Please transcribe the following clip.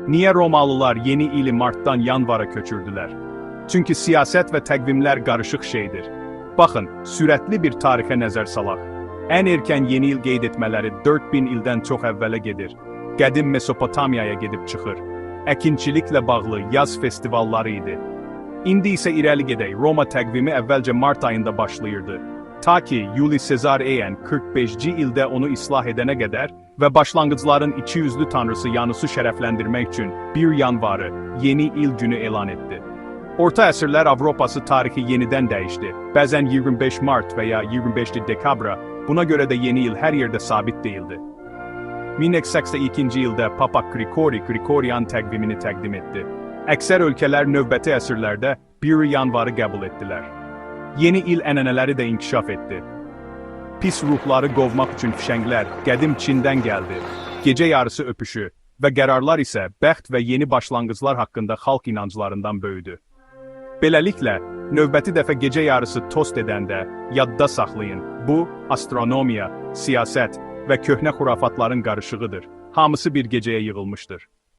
Niyə Romalılar yeni ili martdan yanvara köçürdülər? Çünki siyasət və təqvimlər qarışıq şeydir. Baxın, sürətli bir tarixə nəzər salaq. Ən erkən yeni il qeyd etmələri 4000 ildən çox əvvələ gedir. Qədim Mesopotamiyaya gedib çıxır. Əkinçiliklə bağlı yaz festivalları idi. İndi isə irəli gedək. Roma təqvimi əvvəlcə mart ayında başlayırdı. Ta ki Yuli Sezar Eyen 45-ci ildə onu islah edənə qədər və başlanğıcların ikiyüzlü tanrısı Yanusu şərəfləndirmək üçün 1 yanvarı yeni il günü elan etdi. Orta əsrlər Avropası tarixi yenidən dəyişdi. Bəzən 25 mart və ya 25 dekabra, buna görə də yeni il hər yerdə sabit deyildi. 1082-ci ildə Papa Grigori Grigorian təqvimini təqdim etdi. Əksər ölkələr növbəti əsrlərdə 1 yanvarı qəbul etdilər. Yeni il ənənələri də inkişaf etdi. Pis ruhları qovmaq üçün fişənglər qədim Çindən gəldi. Gecə yarısı öpüşü və qərarlar isə bəxt və yeni başlanğıclar haqqında xalq inanclarından böyüdü. Beləliklə, növbəti dəfə gecə yarısı tost edəndə yadda saxlayın. Bu, astronomiya, siyasət və köhnə xurafatların qarışığıdır. Hamısı bir gecəyə yığılmışdır.